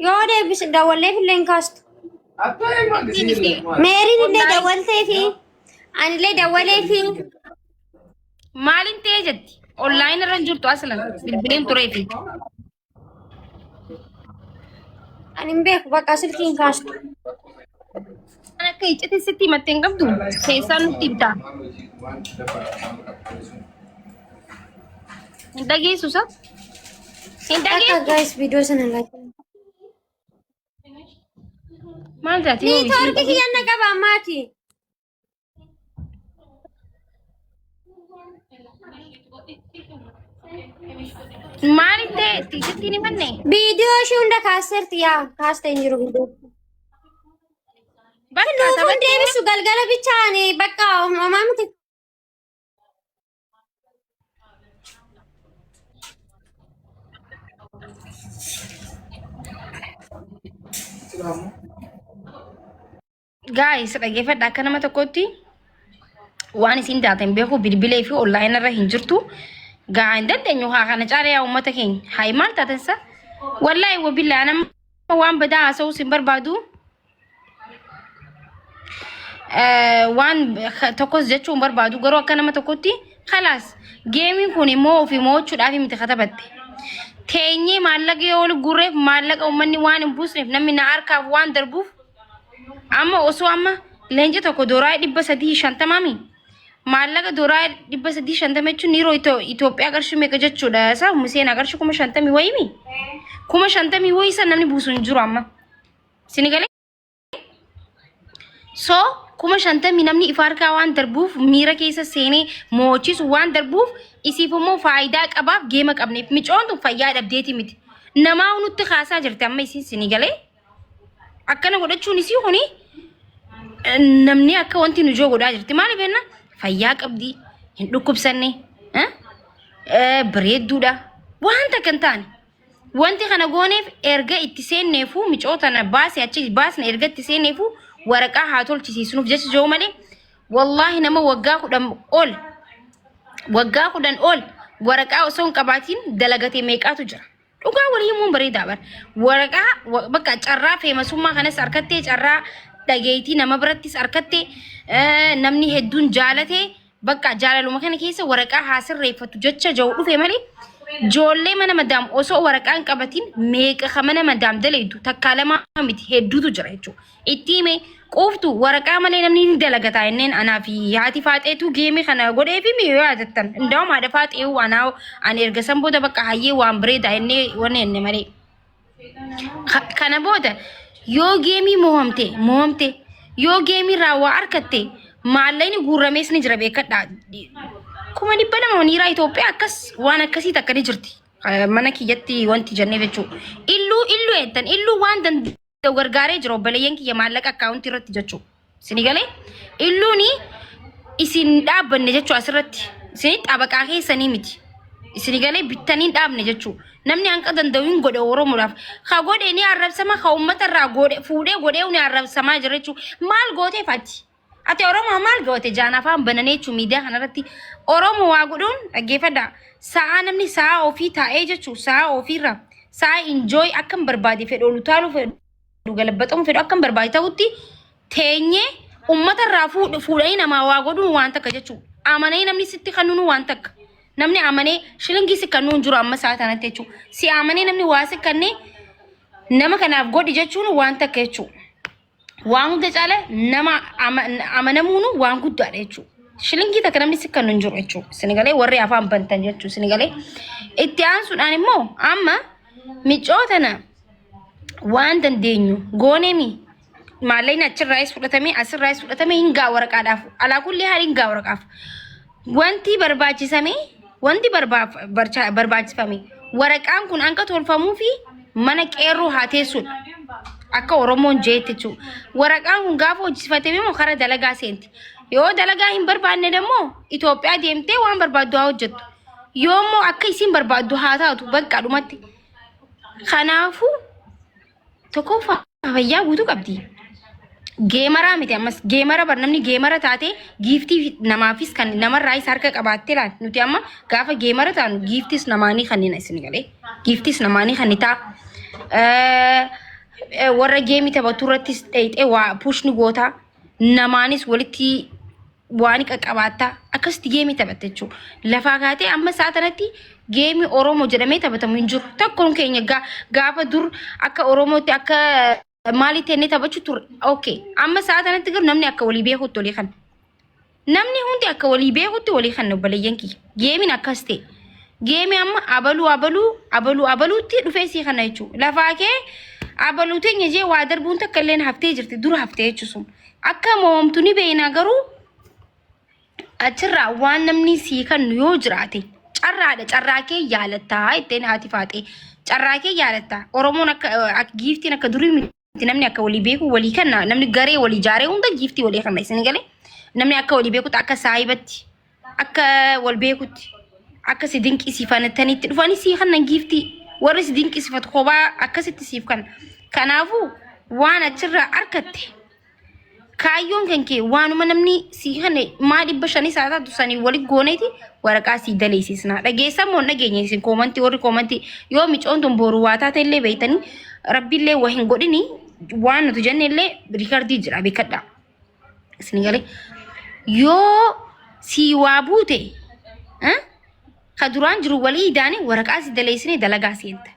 Yoo deebis dawwalleef illee hin kaastu. Meeriin illee dawwalteefi anillee dawwaleefi. Maaliin ta'ee jetti? Online irra hin jirtu aslan bilbileen tureefi. Ani hin beeku bakka silkii hin kaastu. Kan akka iccitii sitti himattee hin qabdu keessaa nutti himta. Hin dhageessu sa? Hin Akka dhageessu. guys viidiyoo sana like. Maal taate yoo isiin Niitoorkii kiyyan na qaba ammaati. Maaliif ta'e sitti hin himanne? Viidiyoo ishee hunda kaasteerti yaa kaastee hin jiru viidiyoo. Bakka Nuuf hin taphattee deebisu galgala bichaani bakka homaa miti. Gaayis dhaggeeffadha akka nama tokkotti waan isin taate hin beeku bilbilee fi onlaayinii irra hin jirtu. Gaa hin dandeenyu haa kana caala yaa uummata keenya. Hayi maal taaten sa? Wallaahi wabillaa nama waan badaa haasa'uus hin barbaadu. Waan tokkos jechuu hin barbaadu garuu akka nama tokkotti kalaas geemiin kun immoo ofii mo'achuudhaaf miti katabatte. Teenyee maallaqa yoo wal guurreef maallaqa uummanni waan hin buusneef namni na harkaaf waan darbuuf amma osoo amma leenci tokko dooraa 350 mi maallaqa dooraa 350 jechuun yeroo Itoophiyaa qarshii meeqa jechuudha isaa miseenaa qarshii 50,000 wayii mi 50,000 wayii san namni buusu hin jiru amma. Sini galee? So 50,000 namni ifa harkaa waan darbuuf miira keessa seenee moochisu waan darbuuf isiif immoo faayidaa qabaaf geema qabneef micoon tun fayyaa dhabdeeti miti. Namaa nutti kaasaa jirti amma isiin sini galee? Akkana godhachuun isii kuni namni akka wanti nu joo godhaa jirti. Maaliif jenna fayyaa qabdi hin dhukkubsanne bareedduudha waan takka hin taane. Wanti kana gooneef erga itti seenneefuu micoo tana baase achi baasne erga itti seenneefuu waraqaa haa tolchisiisnuuf jecha jiru malee wallaahi nama waggaa 10 ol waggaa 10 ol waraqaa osoo hin qabaatiin dalagatee meeqaatu jira. Dhugaa walii himuun bareedaa bara. Waraqaa bakka carraa feemasummaa kanas harkattee carraa dhageettii nama birattis harkattee namni hedduun jaalatee Bakka jaalaluma kana keessa waraqaa haa sirreeffatu jecha jiru dhufe malee ijoollee mana madaam osoo waraqaa hin qabatin meeqa ka mana madaam dalaydu takkaa lamaa miti hedduutu jira jechuudha. Itti hime quuftu waraqaa malee namni ni dalagata jenneen anaa fi haati faaxeetu geemii kana godhee fi yoo yaadattan indaa'um haadha faaxeewu anaa ani erga san booda bakka hayyee waan bareedaa jennee wanni jenne malee. Kana booda yoo geemii mo'amte mo'amte yoo geemii irraa waa argatte maallaqni guurramees ni jira beekadhaa. 200,000 niiraa Itoophiyaa akkas waan akkasii takka ni jirti. Mana kiyyatti wanti jennee jechuudha. Illuu illuu jettan illuu waan danda'u gargaaree jira obboleeyyan kiyya maallaqa akkaawuntii irratti jechuudha. Isin galee illuuni isin dhaabbanne jechuu asirratti isin xabaqaa keessanii miti. Isin galee bittanii hin dhaabne jechuu. Namni hanqa danda'u hin godhe Oromoodhaaf. Ka godhe ni arrabsama ka uummata irraa godhe fuudhee godhee ni arrabsamaa jira jechuu. Maal gooteef ati? Ati Oromoo maal goote jaan afaan bananee jechuu miidiyaa kanarratti Oromoo waa godhuun dhaggeeffadha. Sa'aa namni sa'aa ofii taa'ee jechuu sa'aa ofiirra sa'aa enjoy akkam barbaade fedhu ol utaaluu fedhu galabaxamuu fedhu akkam barbaade ta'utti teenyee ummata irraa fuudhanii namaa waa godhuun waan takka jechuudha. Amananii namni sitti kennuun waan takka. Namni amanee shilingii si kennuun hin jiru amma isaa tanatti jechuudha. Si amanee namni waa si kennee nama kanaaf godhi jechuun waan takka jechuudha. Waan hunda caala nama amanamuun waan guddaadha jechuudha. Shilingii takka namni si kennu hin jiru jechuudha. Sinigalee warri afaan bantan jechuudha. Sinigalee itti aansuudhaan immoo amma micoo tana waan dandeenyu gooneemi maallaqni achirraayis fudhatamee asirraayis fudhatamee hin gaa waraqaadhaaf alaa kulli haal hin gaa waraqaaf wanti barbaachisame wanti barbaachifame waraqaan kun hanqa tolfamuu fi mana qeerroo haa teessudha akka oromoon jeetti jechuudha waraqaan kun gaafa hojjisifatame immoo karaa dalagaa seenti yoo dalagaa hin barbaanne immoo Itoophiyaa deemtee waan barbaaddu haa hojjettu yoo immoo akka isiin barbaaddu haa taatu bakka dhumatti Kanaafuu tokkoffaa fayyaa guutuu qabdi. Geemaraa miti ammas geemara bar namni geemara taate giiftii namaafis kan namarraayis harka qabaattee laal nuti amma gaafa geemara taanu giiftis namaanii kannina isin galee giiftis namaanii kan ta'a. Warra geemii taphatu irrattis dhayxee waa push ni goota. Namaanis walitti waa ni qaqqabaatta. Akkasitti geemii taphatta jechuudha. Lafaa kaatee amma sa'a tanatti geemii Oromoo jedhamee taphatamu hin jiru. Tokkoon keenya gaafa dur akka Oromootti akka maalitti jennee taphachuu turre. Okay. Amma sa'a tanatti garuu namni akka walii beekutti walii kan. Namni hundi akka walii beekutti walii kan obboleeyyan kiyya. Geemiin akkas ta'e. Geemii amma abaluu abaluu abaluu abaluutti dhufee sii kana jechuudha. Lafaa kee abaluu teenya jee waa darbuun takka illee haftee jirti dura haftee jechuun sun. Akka moomtu ni beekna garuu achirraa waan namni sii kannu yoo jiraate carraadha carraa kee yaalattaa ittiin haati faaxee carraa kee yaalattaa Oromoon akka giiftiin akka durii miti namni akka walii beeku walii kanna namni garee walii jaaree hunda giiftii walii kanna isin galee namni akka walii beekutti akka saahibatti akka wal beekutti akka si dinqisiifatanitti dhufanii sii kannan giiftii warri si dinqisiifatu kophaa akkasitti siif kanna kanaafuu waan achirraa argatte Kaayyoon kan kee waanuma namni sii kenne maa 500 isaa taatu sanii wali gooneeti waraqaa sii daleessisna. Dhageessan moo hin dhageenye isin koomantii warri koomantii yoo micoon tun boru waa taate illee beektanii rabbiillee waa hin godhini waan nuti jenne illee riikardii jira beekadha. Isin galee yoo sii waa buute eh? Ka duraan jiru walii idaane waraqaa si daleessine dalagaa seenta.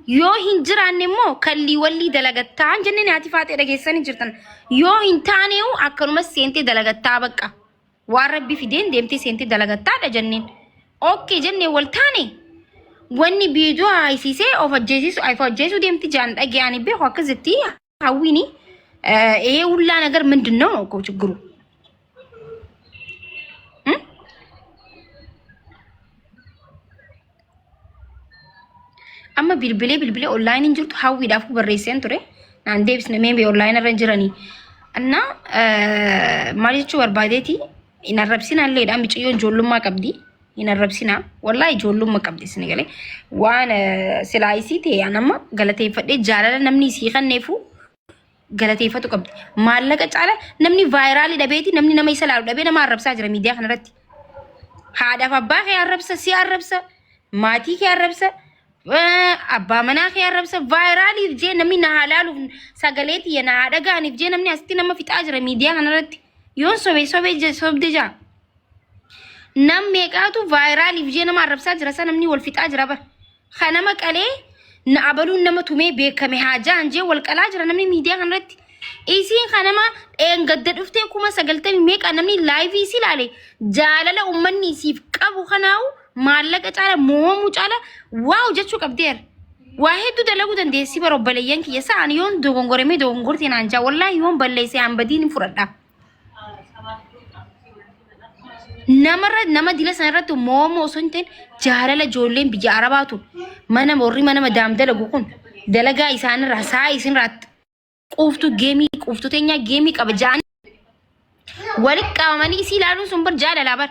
Yoo hin jiraanne immoo kallii wallii dalagattaa hin jenneen haati faaxee dhageessanii jirtan. Yoo hin taaneewu akkanumas seentee dalagattaa bakka. Waan rabbi fideen deemtee seentee dalagattaadha jenneen. Okkee jennee wal taane. Wanni biiduu haayisiisee of ajjeesisu of ajjeesuu deemti jaan dhaga'anii beeku akkasitti hawwiini. ይሄ ሁላ ነገር ምንድን ነው ነው እኮ ችግሩ። Amma bilbilee bilbilee onlaayiniin hin jirtu hawwiidhaaf barreesseen ture. Naan deebisne meemee onlaayinii irra hin jiranii. Annaa maal jechuu barbaadeeti hin arrabsinaa illeedha miciyyoon ijoollummaa qabdi. Hin arrabsinaa wallaahi ijoollummaa qabdi isin galee waan silaa isii ta'e an amma galateeffadhee jaalala namni isii kenneefu galateeffatu qabdi. Maallaqa caala namni vaayiraalii dhabeeti namni nama isa laalu dhabee nama arrabsaa jira miidiyaa kanarratti. Haadhaaf abbaa kee arrabsa, si arrabsa, maatii kee arrabsa, abbaa manaa kee arrabsa. Vaayiraaliif jee namni na haa laaluuf sagalee tiyya na haa dhaga'aniif jee namni asitti nama fixaa jira miidiyaa kanarratti. Yoon sobee sobee sobde jaa. Nam meeqaatu vaayiraaliif jee nama arrabsaa jira sa namni wal fixaa jira bar. Ka nama qalee na abaluun nama tumee beekame haa ja'an jee wal qalaa jira namni miidiyaa kanarratti. Isiin ka nama dheengadda dhuftee 90,000 meeqa namni laayivii isii ilaale jaalala uummanni isiif qabu kanaawu maallaqa caala mo'amuu caala waaw jechuu qabdeera. Waa hedduu dalaguu dandeessi bara obboleeyyan kiyya sa'an yoon dogongoremee dogongortee naan jaa wallaahi yoon balleessee aan badiin hin fudhadha. Namarra nama dila sana irratti mo'amuu osoo hin ta'in jaalala ijoolleen biyya arabaa tun mana warri mana madaam dalagu kun dalagaa isaanirraa sa'a isinirraa quuftuu geemii quuftuu teenyaa geemii qaba ja'anii walitti qabamanii isii ilaaluun sun bar jaalalaa bar.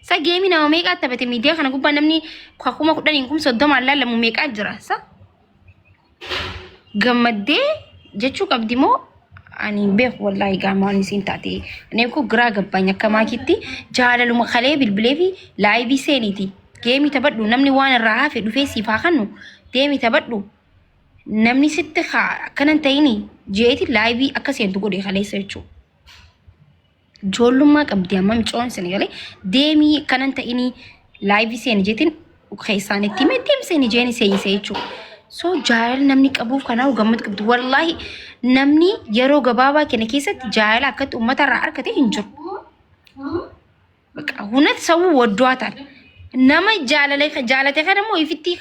Sa geemii nama meeqaa taphate miidiyaa kana gubbaa namni 10,000 30,000 laalamu meeqaa jira sa gammaddee jechuu qabdi moo ani hin beeku wallaahi gaama waan isiin taate ani koo giraa gabbaany akka maakitti jaalaluma kalee bilbilee fi laayivii seeniiti geemii taphadhu namni waan irraa hafe dhufee siif haa kannu deemii taphadhu namni sitti haa akkana hin ta'ini jeeti laayivii akka seentu godhe kaleessa jechuudha. Ijoollummaa qabdi amma micoon isin galee deemii akkana hin ta'inii laayivii seeni jeetiin keessaan itti himee deem seeni jeeni seeyisee jechuudha. So jaalala namni qabuuf kanaaf gammadu qabdi. Wallaahi namni yeroo gabaabaa kana keessatti jaalala akkatti uummata irraa argate hin jiru. Baqa hunat sawu ወዷታል. Nama jaalala jaalate kana immoo ifitti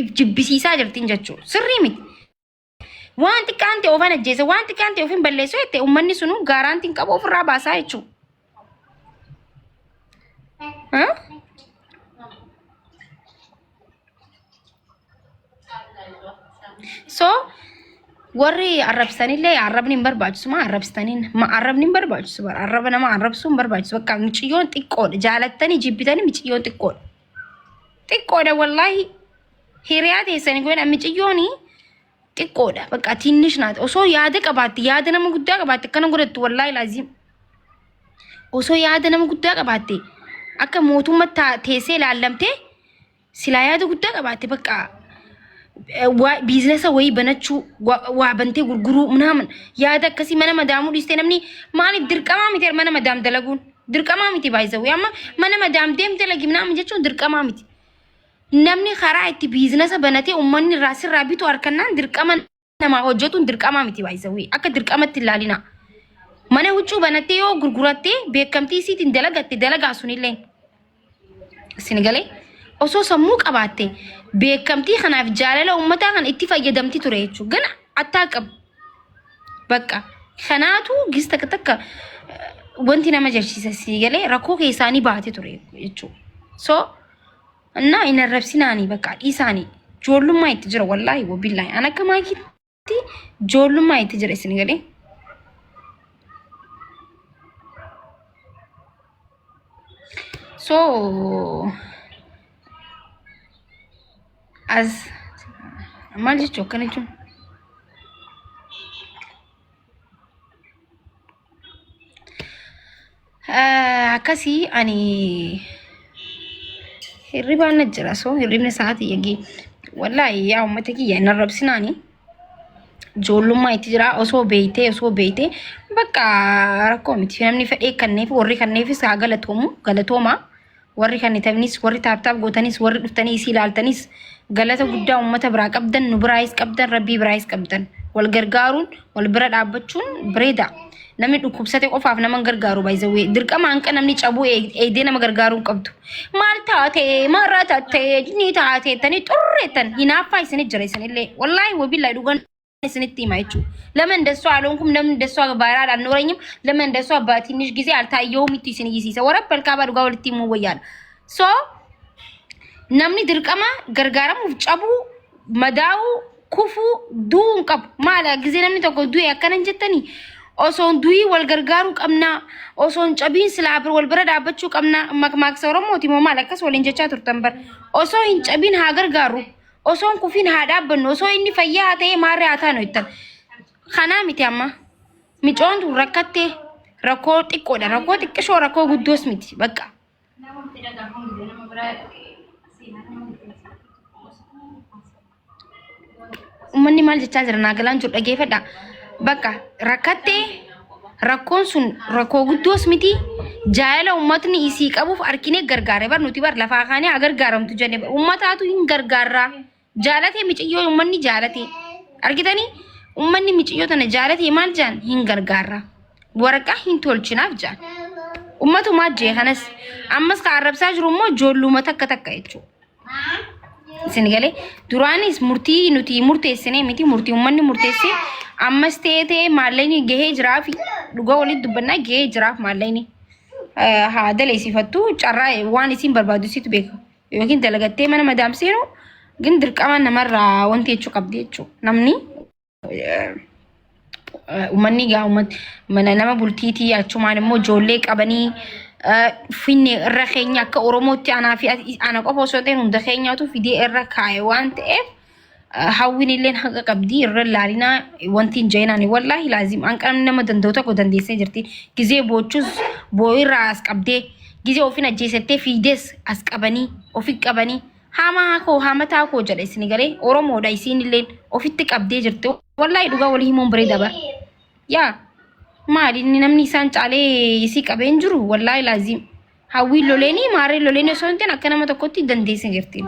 if jibbisiisaa jirtiin jechuudha. Sirrii miti. Waan xiqqaan ta'e ofan ajjeese waan xiqqaan ta'e ofin balleessu jette uummanni sunuu gaaraantiin qabu ofirraa baasaa jechuudha. So warri arrabsanillee arrabni hin barbaachisu maa arrabsitaniin ma arrabni hin barbaachisu bara arraba nama arrabsuu hin barbaachisu bakka miciyyoon xiqqoodha jaalattanii jibbitanii miciyyoon xiqqoodha xiqqoodha wallaahi hiriyaa teessanii godhan miciyyoon xiqqoodha bakka tinnish naati osoo yaada qabaatte yaada nama guddaa qabaatte akkana godhattu wallaahi laaziim osoo yaada nama guddaa qabaatte akka mootummaa teessee ilaallamtee silaa yaada guddaa qabaatte bakka Waa biizinasa wayii banachuu waa bantee gurguruu ምናምን yaada akkasii mana madaamuu dhiistee namni maaliif dirqamaa miti mana madaam dalaguun dirqamaa miti baay'isawii amma mana madaam deem dalagi ምናምን jechuun dirqamaa miti. Namni karaa itti biizinasa banatee uummanni irraa sirraa bitu harkannaan dirqama namaa hojjetuun dirqamaa miti baay'isawii akka dirqamatti ilaalina. Mana huccuu banattee yoo gurgurattee beekamtii isiitiin dalagatte dalagaa sunillee. Isin galee osoo sammuu qabaatte beekamtii kanaaf jaalala uummataa kan itti fayyadamti ture jechuudha. Gana attaa qabu. Bakka kanaatu gis takka takka wanti nama jechisiisa si galee rakkoo keessaanii baate ture jechuudha. So እና hin arrabsinaani bakka dhiisaani ijoollummaa itti jira wallaahi wabillaahi an akka maakiitti ijoollummaa itti jira isin galee. So as maal jechuu akkana jechuun akkasii ani hirribaan na jira so hirribni sa'aatii eegee wallaahi yaa uummata kiyya hin arrabsinaani ijoollummaa itti jira osoo beeytee osoo beeytee bakka rakkoo miti namni fedhee kanneef warri kanneefis haa galatoomu galatooma warri kannitanis warri taaptaap gootanis warri dhuftanii isii ilaaltanis galata guddaa uummata biraa qabdan nu biraayis qabdan rabbii biraayis qabdan wal gargaaruun wal bira dhaabbachuun bareeda namni dhukkubsate qofaaf nama hin gargaaru baay'isawee dirqama hanqa namni cabuu eegdee nama gargaaruu hin qabdu maal taate maarraa taate ni taate tanii xurreettan hinaaffaa isinit jira isinillee wallaahi wabillaahi dhugan isinitti hima jechuudha. ለምን እንደሷ አልሆንኩም? ለምን እንደሷ ቫይራል አልኖረኝም? ለምን እንደሷ በትንሽ ጊዜ አልታየውም? itti isin iyyisiisa. Warra balkaabaa dhugaa walitti himuu wayyaadha. So namni dirqama gargaaramuuf cabuu, madaa'uu, kufuu, du'uu hin qabu. Maala gisee namni tokko du'e akkana hin jettanii osoo hin du'ii wal gargaaruu qabnaa, osoo hin cabiin silaa wal bira dhaabbachuu qabnaa. Makmaaksa Oromooti moo maal akkas waliin jechaa turtan bar. Osoo hin cabiin haa gargaaru. Osoo hin kufiin haa dhaabbannu. Osoo inni fayyaa haa ta'e maarree haa taanu jettan. Kanaa miti amma. Micoon tun rakkattee rakkoo xiqqoodha. Rakkoo xiqqishoo rakkoo guddoos miti. Bakka. Uummanni maal jechaa jira naa galaan jiru dhageeffadha. Bakka rakkattee rakkoon sun rakkoo guddoos miti. Jaalala uummatni isii qabuuf arginee gargaare bar nuti bar lafaa kaanee haa gargaaramtu jenne uummataatu hin gargaarraa. Jaalatee miciyyoo uummanni jaalatee argitanii uummanni miciyyoo tana jaalatee maal jaan hin gargaarra. Waraqaa hin tolchinaaf jaan. Uummatumaa jee kanas ammas ka arrabsaa jiru immoo ijoolluma takka takka jechuudha. Isin galee duraanis murtii nuti murteessine miti murtii uummanni murteesse ammas ta'ee ta'ee maallaqni gahee jiraaf dhugaa walitti dubbannaa gahee jiraaf maallaqni haa daleessifattu carraa waan isiin barbaadu isitu beeka yookiin dalagattee mana madaam seenu gin dirqama namarraa wanti jechuu qabdi jechuudha namni uummanni gaa mana nama bultiitii achumaan immoo ijoollee qabanii finne irra keenya akka Oromootti anaa fi ana qofa osoo hin ta'in hunda keenyaatu fidee irra kaa'e waan ta'eef hawwiin illeen haqa qabdi irra laalinaa wanti hin jeenaani wallaahi laazim hanqamni nama danda'u tokko dandeessee jirti gizee boochus boo'irraa as qabdee gizee ofiin ajjeesettee fiidees as qabanii ofi qabanii hamaa koo hamataa koo jedha isin galee Oromoodha isiin illeen ofitti qabdee jirti wallaahi dhugaa walii himuun bareeda bara yaa maali inni namni isaan caalee isii qabee hin jiru wallaahi laazim hawwiin loleenii maarree loleenii osoo hin ta'in akka nama tokkotti dandeessee jirti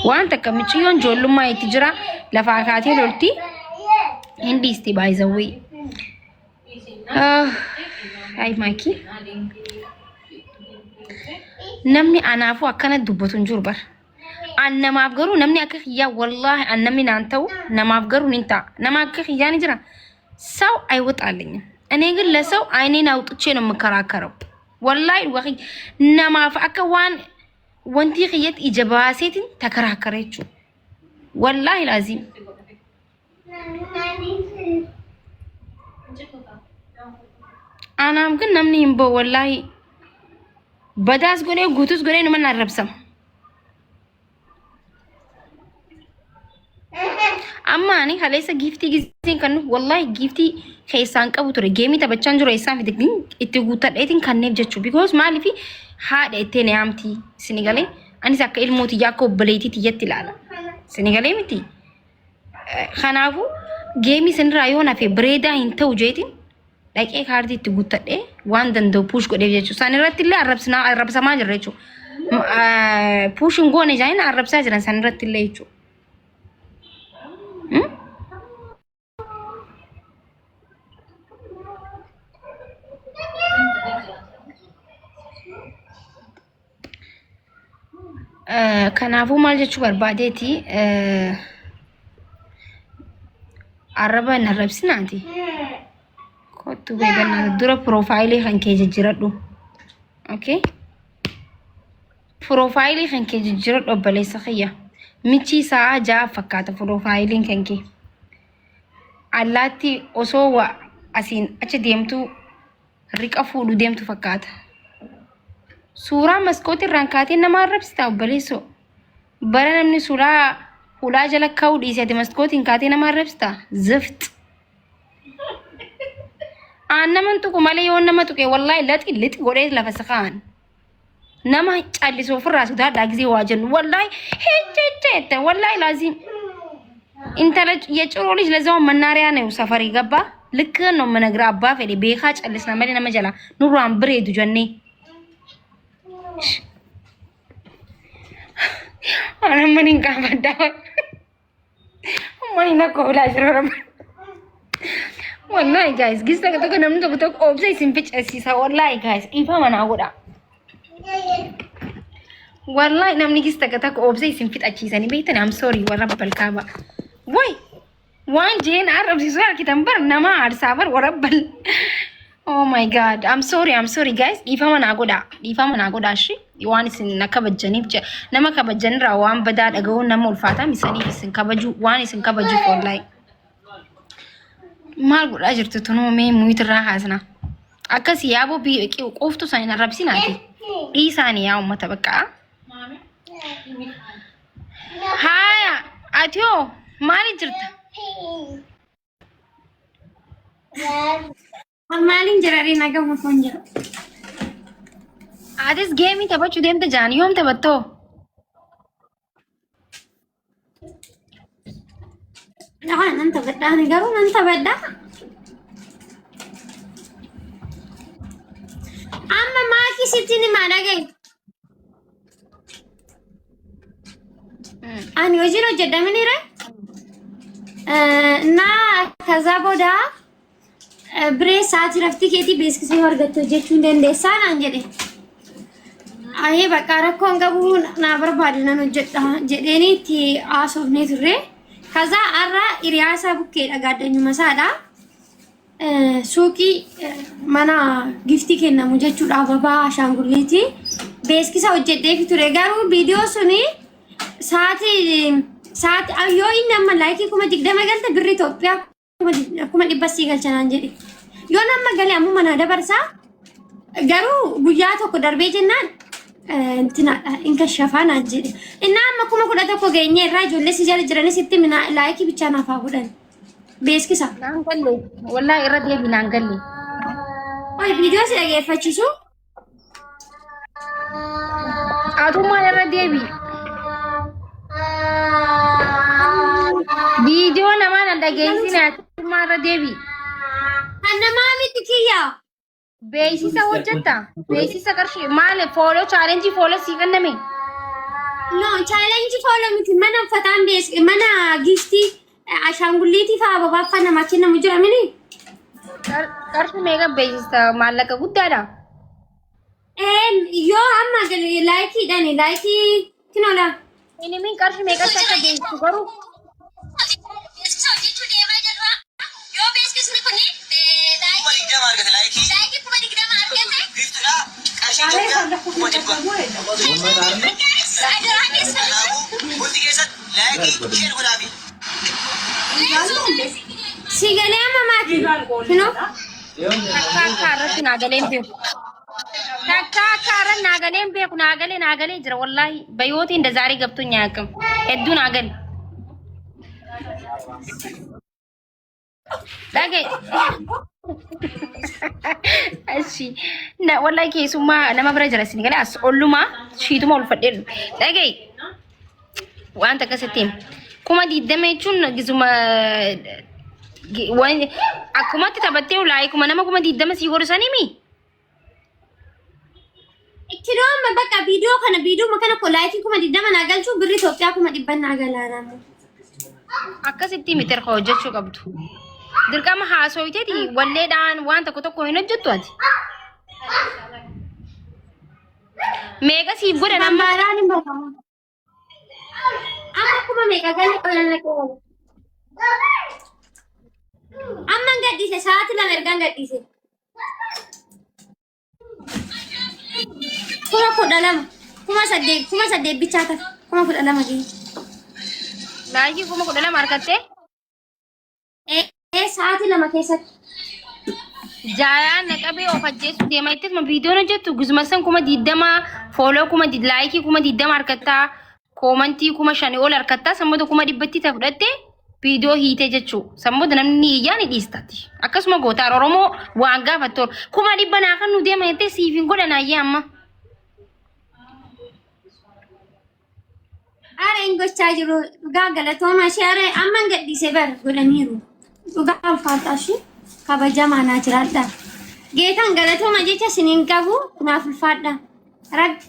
waan takka miciyyoon ijoollummaa itti jira lafaa kaatee lolti hin dhiisti baay'izawwee. Ay maakii namni anaafuu akkana dubbatu hin jiru bara. An namaaf garuu namni akka kiyyaa wallaahi an namni naan ta'u namaaf garuu nin ta'a. Nama akka kiyyaa ni jira. ሰው አይወጣልኝም። እኔ ግን ለሰው አይኔን አውጥቼ ነው የምከራከረው። ወላሂ ወኺ namaaf akka waan wanti kiyyatti ija baaseetiin takaraakara jechuudha. Wallaahi laaziim. Anaaf ግን namni hin ba'u wallaahi. Badaas godhee guutus godhee numa arrabsama. Amma ani kaleessa giiftii giseen kan nuuf wallaahi giiftii keessaan qabu ture geemii taphachaan jiru eessaan fide itti guuttadheetiin kanneef jechuudha. Because maaliif haadha ittee na yaamti isin galee anis akka ilmoo tiyyaa akka obboleettii tiyyatti ilaala. Isin galee miti. Kanaafuu geemii sanirraa yoo nafe bareedaa hin ta'u jeetiin dhaqee kaardii itti guuttadhee waan danda'u puush godheef jechuudha. San irratti illee arrabsinaa arrabsamaa jirra jechuudha. Puush hin goone jaaniin arrabsaa jiran san irratti illee jechuudha. Kanaafuu maal jechuu barbaadeeti arraba hin arrabsinaati. Kottu beekannaa dura piroofaayilii kan kee jijjiiradhu. Okay? Piroofaayilii kan kee jijjiiradhu obboleessa kiyya. Michii sa'aa ja'a fakkaata piroofaayiliin kan kee. Allaattii osoo waa asiin achi deemtu riqa fuudhu deemtu fakkaata. Suuraa maskootii irraan kaatee nama arrabsita obboleessoo. Bara namni suuraa hulaa jala kaa'uu dhiise ati maskootiin kaatee nama arrabsita. Zift. Aan naman tuqu malee yoo nama tuqe wallaahi laxi lixi godhee lafa si kaa'an. Nama callisu ofirraa sodaadhaa gisee waa jennu wallaahi hejja hejja jette wallaahi laaziim. Intala የጭሮ ልጅ ለዛውም መናሪያ ነው ሰፈር ገባ ልክ ነው የምነግርህ። አባ ፈዴ ቤካ ጨልስና መሌ ነመ ጀላ ኑሯን ብሬዱ ጀኔ አነመኒን ቃፈዳ Uummanni na koolaa jira. Wallahi guys, gis tokko tokko namni tokko tokko obsa isin ficcisiisa. Wallahi guys, dhiifama naa godha. Wallahi namni gis tokko tokko obsa isin fixachiisanii beektan I'm sorry warra balkaaba. Way waan jeen arrabsiisuu argitan bar nama aarsaa bar warra bal. Oh my God, I'm sorry, I'm sorry guys. Dhiifama naa godha. Dhiifama naa godha ishi. Waan isin na kabajjaniif nama kabajjanirraa waan badaa dhaga'uun nama ulfaata misanii isin kabaju waan isin kabajuuf wallahi. Maal godhaa jirtu tunuu mee muyitirraa haasna. Akkas yaaboo quuftu san hin arrabsinaati. Dhiisaani yaa uummata bakka. Haaya ati hoo maali jirta? Maaliin jira ree nagaa osoo hin jiru. Atis geemii taphachuu deemte jaan yoom taphattoo? Naa nan taphadha ani garuu nan taphadha. Amma maakii sitti ni maa dhagaye. Ani hojiin hojjedha miniire. እና ከዛ booda biree sa'aatii raftii keetii beeksisa yoo argatte hojjechuu hin dandeessaa naan jedhe. Ayee bakka rakkoon qabu naa barbaade nan hojjedha jedheeni itti haasofnee turre. Kaza har'a hiriyaa isaa bukkeedha gaaddanyuma isaadha. Suuqii mana giftii kennamu jechuudha ababaa ashaangulliitii. Beeksisa hojjedheefi ture garuu viidiyoo suni sa'aatii sa'aatii yoo inni amma laayikii 20,000 galte birri Itoophiyaa 100,000 sii galcha naan jedhe. Yoo nama gale ammoo manaa dabarsaa garuu guyyaa tokko darbee jennaan intinaadha in kashafaa naan jedhe. Innaa amma 11,000 geenye irraa ijoollee si jala jiranis itti minaa laayikii bichaa naaf haa godhan. Beeksisa. Naan galle. Wallahi irra deebi naan galle. Oi viidiyoo si dhageeffachiisu. Atummaan irra deebi. Viidiyoo namaa nan dhageessine atummaan irra deebi. Kan namaa miti kiyya. Beeksisa hojjetta. Beeksisa qarshii maali fooloo chaalenjii fooloo sii kenname. No, challenge follow miti mana uffataan bees mana giftii ashaangulliitii fa'aa ababaa fa'aa namaa kennamu jira mini. Qarshii meeqa beeksista maallaqa guddaadha. Yoo amma laayikiidhaan laayikii kinola. Inni qarshii meeqatti akka beeksisu garuu Beeksisa hojjechuu deemaa jirra. Yoo beeksisni kun 20,000 argate laayikii. laayikii 20,000 argate Biiftuudha. Qarshii Itoophiyaa 100,000. adaraan keessan Kanaafuu hundi keessatti laayikii share godhaafi. Si galee amma maatii. Kinoo. Takka akka irratti naa galee hin beeku. Takka akka irratti naa galee hin beeku naa galee naa galee jira wallaahi bayyootiin inda zaarii gabtuun nyaaqam hedduu naa gale. Dhage. Ashi na wallahi keessummaa nama bira jira isin galee as ollumaa shiituma ol fadhee dhage. Wanta akkasitti hima. 20,000 jechuun gizuma waan akkumatti taphattee laayikuma nama 20,000 sii godhu sanii mi? Kinoo amma bakka viidiyoo kana viidiyoo kana ko laayikii 20,000 naa galchuu birri Itoophiyaa 100,000 naa galaa namu. Akkasitti miti erga hojjechuu qabdu. Dirqama haasooyteeti walleedhaan waan tokko tokko hin hojjettu ati. Meeqa siif godhan amma? Ammaaraan hin barbaadu. Amma kuma meeqa galee qolan naqee. Amma hin gadhiise sa'aatii 2 ergaan gadhiise. 12,000 8,000 8,000 bichaa tafe 12,000 ga'e. Laayikii 12,000 argattee? Ee sa'aatii 2 keessatti. Jaayaan na qabee of ajjeesuu deema ittisuma viidiyoon hojjettu guzuma san 20,000 fooloo laayikii 20,000 argattaa koomantii 5,000 ol argattaa sammoota 100,000tti ta fudhatte viidiyoo hiitee jechuu sammoota namni ni iyyaa ni dhiistati akkasuma gootaan Oromoo waan gaafattoon 100,000 naa kan nu deema jettee siif hin godhan ayyee amma. Ara hin gochaa jiru dhugaa galatooma ishee ara amma hin gadhiise bar godhaniiru. Dhugaa ulfaataa ishee kabajamaa naa jiraadha. Geetaan galatooma jecha isiniin qabu naaf ulfaadha. Rabbi.